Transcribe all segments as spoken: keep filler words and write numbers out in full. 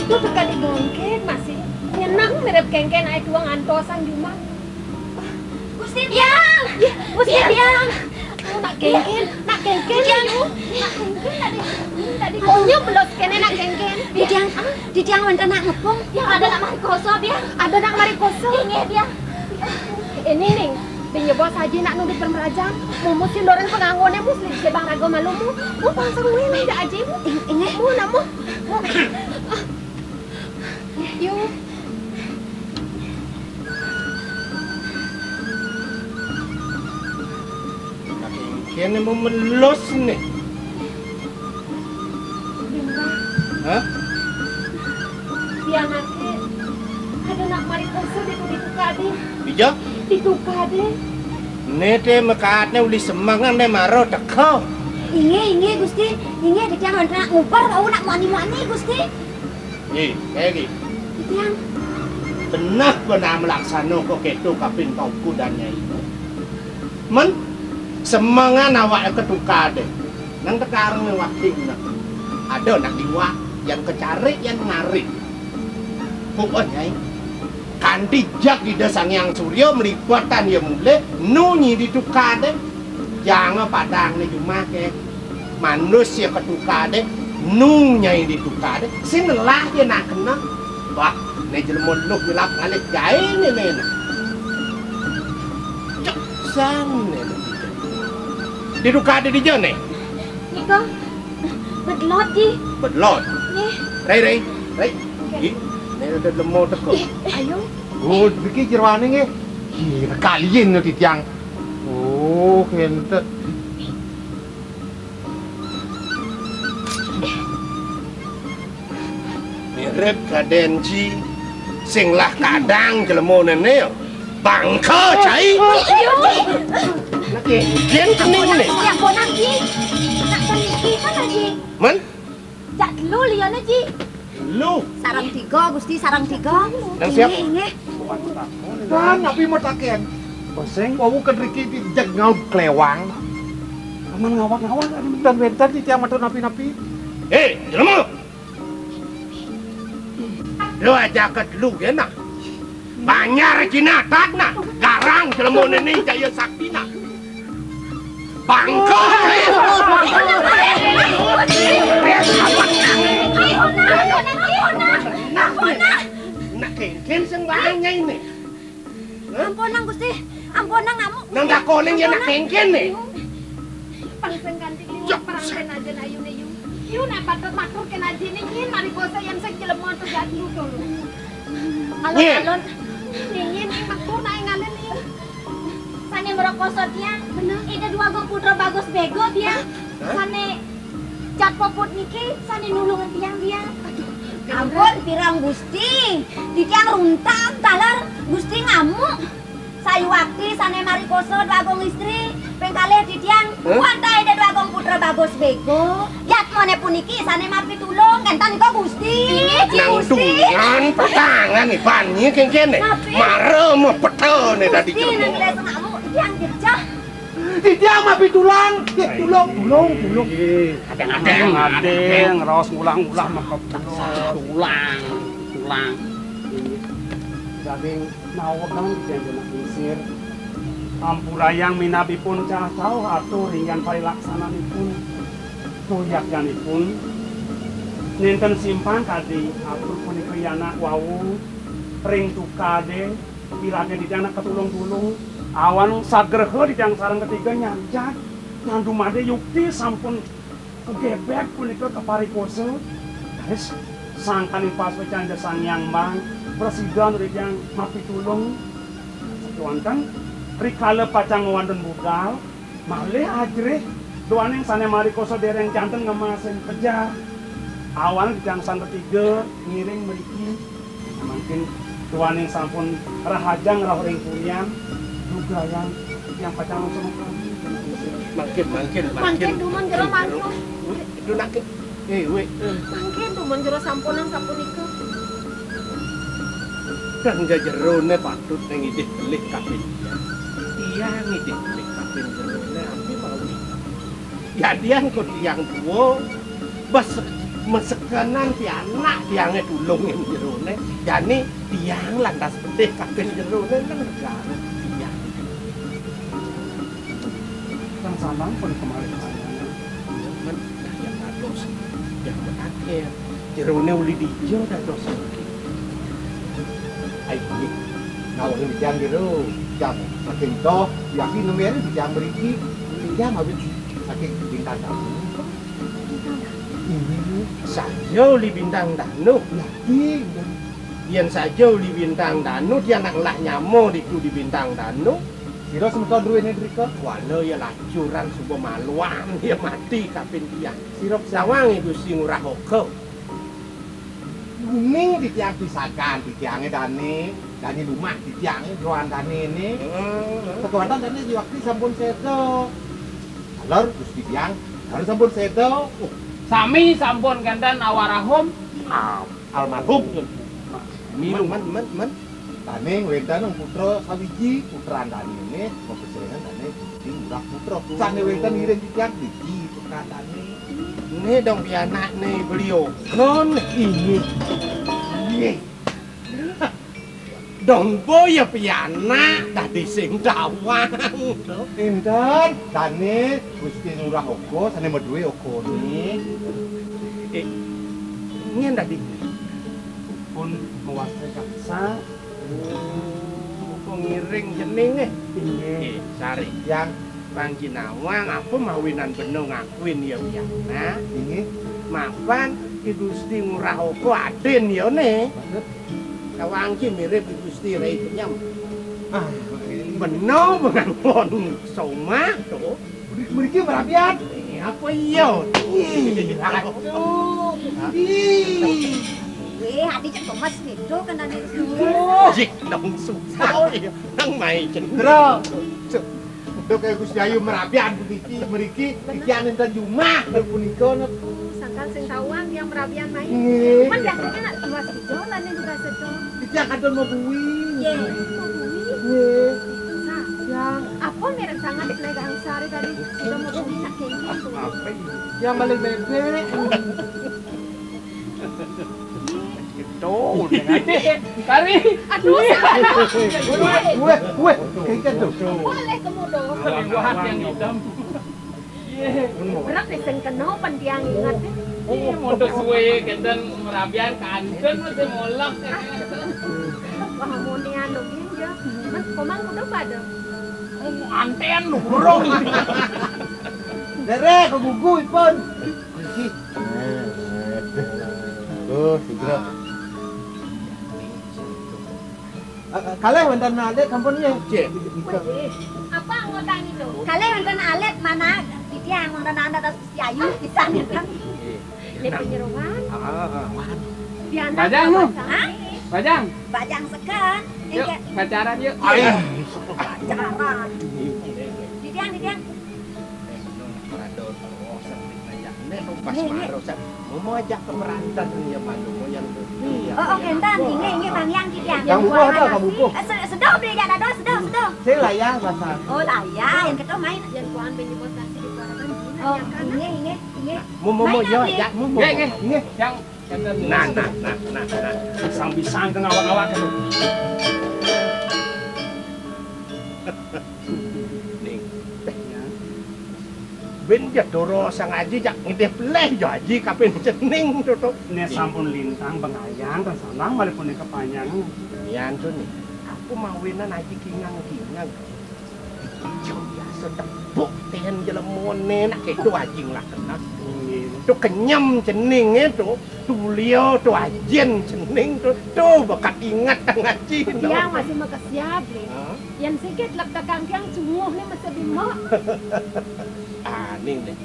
Tuh, teka di bongkek masih nyenang mirip kengken ai tuang antosan jumah. Gusti Tiang! Gusti Tiang! Oh, nak kengken, nak kengken, Tiang. Nak kengken tadi. Tadi konyol belos kene nak kengken. Tiang, Tiang wenten nak ngepung. Yang ada nak mari koso, Tiang. Ada nak mari koso. Inggih, Tiang. Ini ning, dinyebos haji nak nudut permerajan. Mumus sindoran pengangone mus, ning, sebang raga malumu. Mu pangsang wene, dah aji mu. Inggih. Mu, nak mu. Mu. Yu. Kene mau melus nih. Hah? Pianake ada nak mari koso di, di tukade. Ija? Di tukade. Nete mekatne uli semengan ne maro teko. Inggih, inggih, Gusti. Inggih, Tiang nak nguber, wau nak muani-muani, Gusti. Ih, Eli. Tiang. Beneh-beneh melaksana kok keto kapin tauku dan nyai. Men, semengan awak ke tukade. Nang tekareng waktu nak. Ada nak liwat, yang kecari, yang narik. Pokok nyai. Kanti jak Ida Sang Hyang Surya melipatan ya mule, nu nyi di tukade. Jangan padang ni jumah ke. Manus ya ketukade, nu nyai di tukade, sing lah ya nak kena. Bah, ne jelema luh nyelap ngalih gae ne, ne, ne. Cek san ne, ne. Di tukade dija ne? Nika, bedlot, Ji. Bedlot? Nggih. Rei, rei, rei. Nggih. Ji, ne ada jelema teko. Ayo. Oh, niki jeroane nggih. Kira kalian nanti tiang. Oh, kenten. Mirip kaden ji sing lah kadang jelema nene. Bangka cai. Nak yen kening ne. Ya, ponang, Ji. Nak pergi mana, Ji? Men? Jak telu liyane, Ji. Lu. Sareng tiga, Gusti, sareng tiga. Nang siap? Inggih, inggih. Kan napi mataken? Beseng wau kedriki di jeg ngaud klewang. Aman ngawak-ngawak dan wenten di tiang matur napi-napi. Eh, jelema. Lu aja ke telu ya nah. Banjar Cina tat nah. Garang jelema nene jaya sakti nah. Bangka. Nak kengken sing bahanya ini. Ampunang, Gusti. Ampunang, ngamuk. Nang dakoning ya nak kengken ne. Pang sing kan Perang kén ajén ayuné yu. Yu nak patut matur kén ajéné nyén mari kosa yén sing jelema to jadu to. Alon-alon. Nyén nyén matur nak ngalén nyén. Sané mrekosa tiang. Bener. Ida Dwagung Putra Bagus Bego tiang. Hah? Sané jat popot niki sané nulungan tiang tiang. Ampun pirang Gusti. Titiang runtag taler Gusti ngamuk. Sayuwakti sané mari kosa Dwagung Istri, ping kalih titiang Hah? Kuantai Ida Dwagung Putra Bagus Bego. Yatmané puniki sané mapitulung kénten nika Gusti. Nang Gusti. Tungan patangan iban nyi kéngkéné. Napi? Mara mapetané dadi Gusti jelema. Nang desa ngamuk, titiang jejeh. Titiang mapitulung, tulung, tulung, tulung. Adéng, adéng, adéng, raos ngulang-ulang maka tulang, tulang. Daging nawegang titiang genep ngisir. Ampurayang minabipun cacah atur inggihan parilaksananipun. Tur yakyanipun, nénten simpang kadi atur punika yanak wau ring tukadé, pilakén titiang nak katulung-tulung. Awan sagraha titiang sareng tetiga nyanjat, nang dumadé yukti sampun kagebeg punika kaparikosa. Raris sangkaning paswécan Ida Sang Hyang Mbang prasida nurin titiang mapitulung. Sakéwanten rikala pacang wénten budal, malih ajerih duaning sané mari kosa déréng janten ngemasin kejar. Awan titiang sareng tetiga ngiring mriki. Mangkin duaning sampun rahajeng rauh ring kulian, dugayan titiang pacang langsung. Mangkin, mangkin, mangkin. Mangkin dumun jero mangkin. Dunakin. Eh, wé. Mangkin dumun jero sampunang sapunika. Kan jeroné patut nang idih pelih kapin. Iya ngidih pelih kapin jeroné ampi mawi. Yadian kok tiang tua, bes mesekenan pianak tiangé tulungin jeroné. Jani tiang lantas pedih kapin jeroné nang negara tiang. Kan sanang pun kemarin. Men, nah, yang dados, yang berakhir. Jeroné uli dija dados. Ai, ini. Nawang dijang jero. Jang, saking toh, yakin numerin dijang beriki. Dijang habis saking bintang tamu. Ini. Saja uli bintang danu. Yakin. Yén saja uli bintang danu, dia nak lah nyama ditu di bintang danu. Sira semeton druwene drika? Wala ya lacuran suba maluan, ya mati kapin tiang. Sira sawang Gusti Ngurah Oka. Uning titiang pisakan, titiange dane, dane lumah titiange, joan dane ini. Heeh. Ketuatan dane diwakti sampun seda. Alor Gusti tiang, alor sampun seda. Uh. Sami sampun kenten awarahum. Ah. Almarhum. Milu. Men, men, men, men. Daning wénten putra sawiji, putran daning ini, mapesengan daning Gusti Ngurah Putra. Sane wénten ngiring titiang siji, putran daning. Ini dong pianakne beliau. Kon ini. Nggih. Dong boya pianak dadi sing tawang. Enten, dane Gusti Ngurah Oka, sane maduwe okane. Eh, nyen dadi pun mawasta jaksa. Oh, ngiring jenenge. Inggih. Eh, sari. Yang panginawang apa mawinan bena ngakuin ya pianak. Inggih. Mapan Ki Gusti Ngurah Oka adin ya ne. Tawang ki mirip Ki Gusti Rai Kenyam. Ah, bena pengangon somah to. Mriki merabian. Eh, apa iya? Ih, aduh. Ih. Weh, ati cek Thomas gitu kan ane. Jik dong susah. Nang mai cendera. Dok, eh, Gusti Ayu merabian puniki, mriki, iki anen ten jumah, punika, Nek. Sangkan sing tawang yang merabian mai. Nggih. Cuman biasanya nak dua sejol, ane juga sejol. Iki akan ten mau bui. Ye, mau bui. Nggih. Nah, ya. Apa merek sangat megang sari tadi? Sudah mau bui nak kengkeng. Apa ini? Yang balik bebek. Gitu, dengan kari. Aduh, weh, weh, kayak gitu. Boleh kemudian. Kaliwat yang hitam. Iya. Berat nih, sing kena pen tiang ingat. Iya, modus suwe kenten merabian kanten masih molak. Wah, mau nih anu gini ya. Mas, komang udah pada. Oh, antean lu, bro. Lere, kegugu ipun. Iki. Oh, sugra. Eh, eh, kalih wénten alit sampun nggih. Cek. Apa anggota itu? Kalih wénten alit mana? Titiang wénten anak atas Gusti Ayu pisan ya kan. Nggih. Nggih, penyeruan. Ah, ah, ah. Dianak Bajang, nu. Hah? Bajang. Bajang seken. Yuk, pacaran yuk. Ayo. Pacaran. Titiang, titiang. Pas maros, mau ajak ke perantan ya malu, mau yang lebih. Oh, oh, kénten, inggih, inggih, Bang Yang, Ki Yang. Yang bubuh ada, Kang Bubuh? Eh, se-, sedoh beli jak dadoh, sedoh, sedoh. Saya layang, pasang. Oh, layang, yang ketua main. Yang kuan beli buat nasi di kuarapan. Oh, inggih, inggih, inggih. Mau, mau, mau, yo, ya, mau, mau. Inggih, inggih. Yang Nah, nah, nah, nah, nah. Pisang-pisang ke ngawak-ngawak itu. Ning. Bin dia doro sang aji jak ngidih peleh jo aji kapin cening tuh tuh. Né sampun lintang bengayan, tan sanang malih punika panjang. Nian tuh nih. Aku mawinan aji kingang-kingang. Jauh biasa tepuk ten jelemoné nak itu aji ngelah kena. Tuh kenyem ceningé tuh. Tuh beliau tuh ajin cening tuh. Tuh bekat ingat tang aji. Tiang masih makesiab, Lin. Hah? Yan sikit lek tekang tiang cunguh nih masih bimo. Ah, ning nih.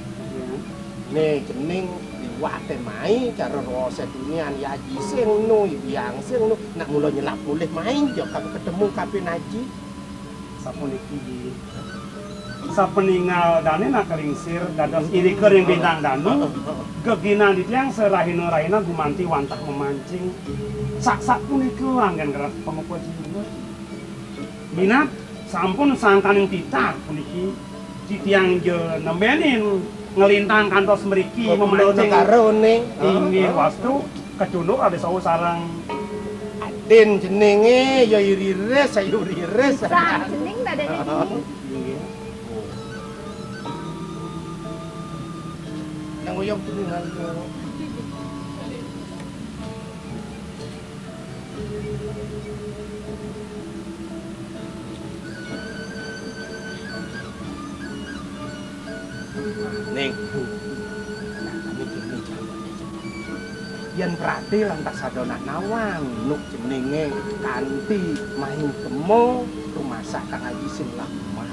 Nih, cening liwate mai cara rose dunian ya aji sing nu, biang sing nu. Nak mula nyelap mulih mai jo kamu ketemu kapin aji. Sapuniki, sapeningal dané nak kelingsir dados irika ring Bintang Danu, geginan titiang sarahina-rahina gumanti wantah memancing. Sak-sak punika anggén geras pamuka jiwa. Minab sampun sangkaning titah puniki, titiang ja nembenin nglintang kantos mriki. Kok memancing. Negara, Ning? Inggih, wastu kecunduk ada sawu sareng. Adin jenenge ya iriris, ayo riris. Pisan, jeneng dadane dini. Inggih. Nang uyang jeneng ayo. Ning, nah, kami kene jane. Yen prate lantas ada nak nawang, nuk jenenge kanti main kemo, rumasak kang aji sing lamah.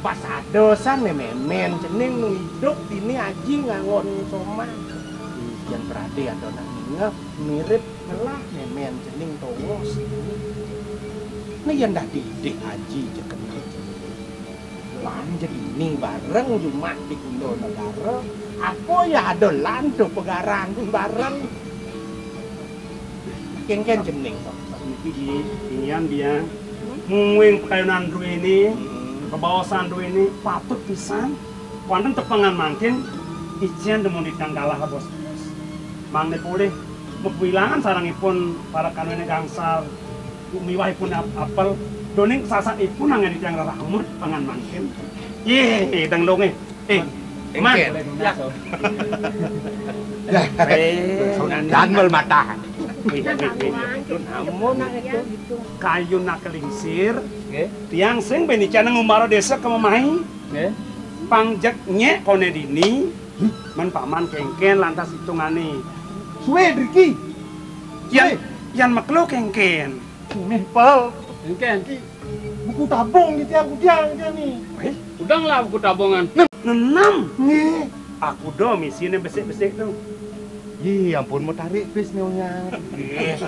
Pas ada san memen cening nu idup dini aji ngangon somah. Yen prade ada nak ningeh mirip ngelah memen cening tongos. Nah, yen dah didik aji je kenal cening. Lan jedini bareng jumak di Kundo Negara. Apa ya ada lan tuh pegaran bareng. Kengken cening. Niki di inian dia. Mungwing pekayunan duene, hmm, kebaosan duene patut pisan. Wonten tepengan mangkin, icen demun dikang kalah bos-bos. Mangke polih mepuilangan sarengipun para kanuene gangsal miwahipun ap-, apel. Doning sasakipun anggen titiang reramut pangan mangkin. Yeh, ideng donge. Eh, Man. Engken. Ya. Eh, damel matahan. Wih, wih, wih, wih. Itu namun nak itu. Kayu nak kelingsir. Nggih. Tiang sing benican ngumbara desa kememai. Nggih. Pangjek nyek kone dini. Men paman kengken lantas hitungane. Suwe driki. Yan, suwe. Yan meklo kengken. Mih, Pal. Engken. Ki, buku tabung di tiang kudiang, tiang ni. Wéh, udang lah buku tabungan. Nen-, nenam. Nggih. Aku do misine besik-besik tu. Ih, ampun, mau tarik bis ni, Unyang. Nggih.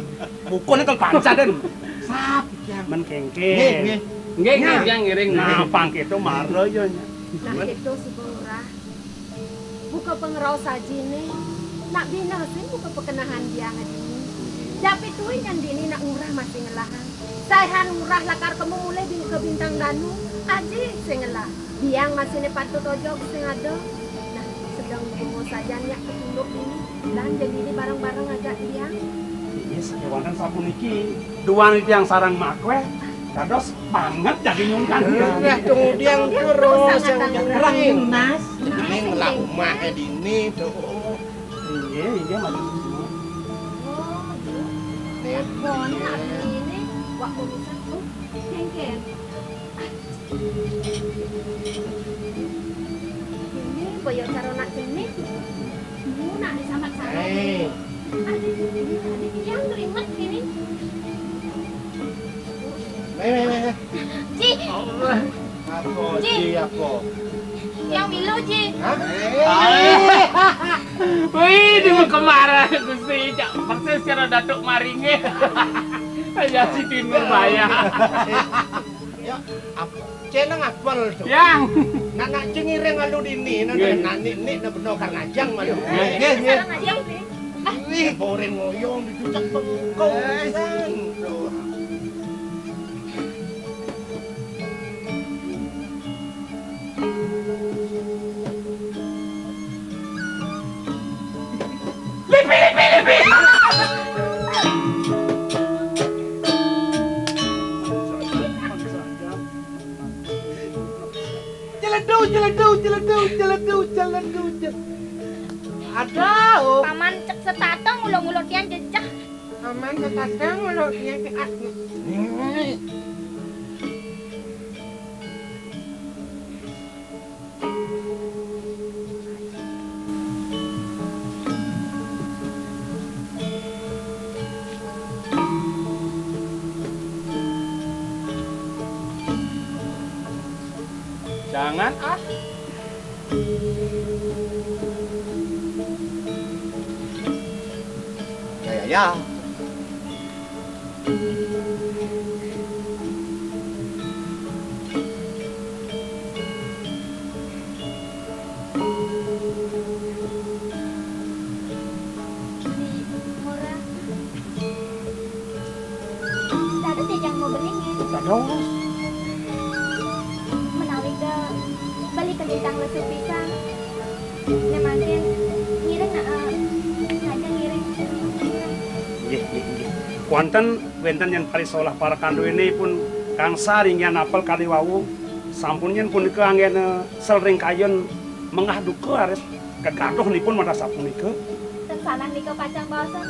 Bukunya kan panca, Den. Sap, tiang. Men kengke. Nggih, nggih. Nggih, nggih, Nah. Tiang ngiring. Nah, pang keto mara ya, nya. Nah, keto suba urah. Buka pangraos ajine, nak bina sing buka pakenahan biang dini. Japi tui nyan dini nak ngurah masih ngelahang. Saihan ngurah lakar kemu mulih bin-, ka Bintang Danu, aji sing ngelah. Biang masihne patut ojog sing ada. Nah, sedeng bungo sajan yak petunduk dini. Lan jadine bareng-bareng ajak biang. Inggih, sakewanten sapuniki. Duan tiang sareng makweh. Dados banget jadi nyungkan. Wah, kemudian terus yang nyerang. Nas. Ini ngelah umah dini tuh. Inggih, inggih, matur suwun. Oh, iya. Nih. Bon, ini wak kumisan tuh. Kengken. Ini koyo cara nak jenis. Mu nak disambat saya. Eh. Adik, ini adik yang kerimet ini. Meh, meh, meh, meh. Ji. Apa, Ji. Ji, apa? Yang milu, Ji. Hah? Wih, di kemara Gusti, cak persis karo Datuk Maringe. Ya, si Timur Baya. Ya, apa? Ceneng apel to. Yang. Nak nak cengiring alu dini, nak nggih. Nak nik nik nak beno kang ajang malu. Nggih, nggih, nggih. Kang ajang, Ji. Wih, boring ngoyong dicucak bengkong pisan. Lipi, lipi, lipi. Jeledu, jeledu, jeledu, jeledu, jeledu, jeledu. Aduh. Paman cek setata ngulo-ngulo tiang jejeh. Paman setata ngulo tiang jejeh. Jangan ah. Ya, ya, ya. Dados jajang mau beringin. Dados. Menawi ke beli ke jajang lesu pisan. Nek mangkin ngiring, eh, saja ngiring. Nggih, nggih, nggih. Wonten, wenten yen paris olah para kanduwinipun Kang Saringyan apel kali wau. Sampun yen punika anggene sel ring kayun mengah duka arit kegaduhnipun madah sapunika. Ten sanan nika pacang baosan.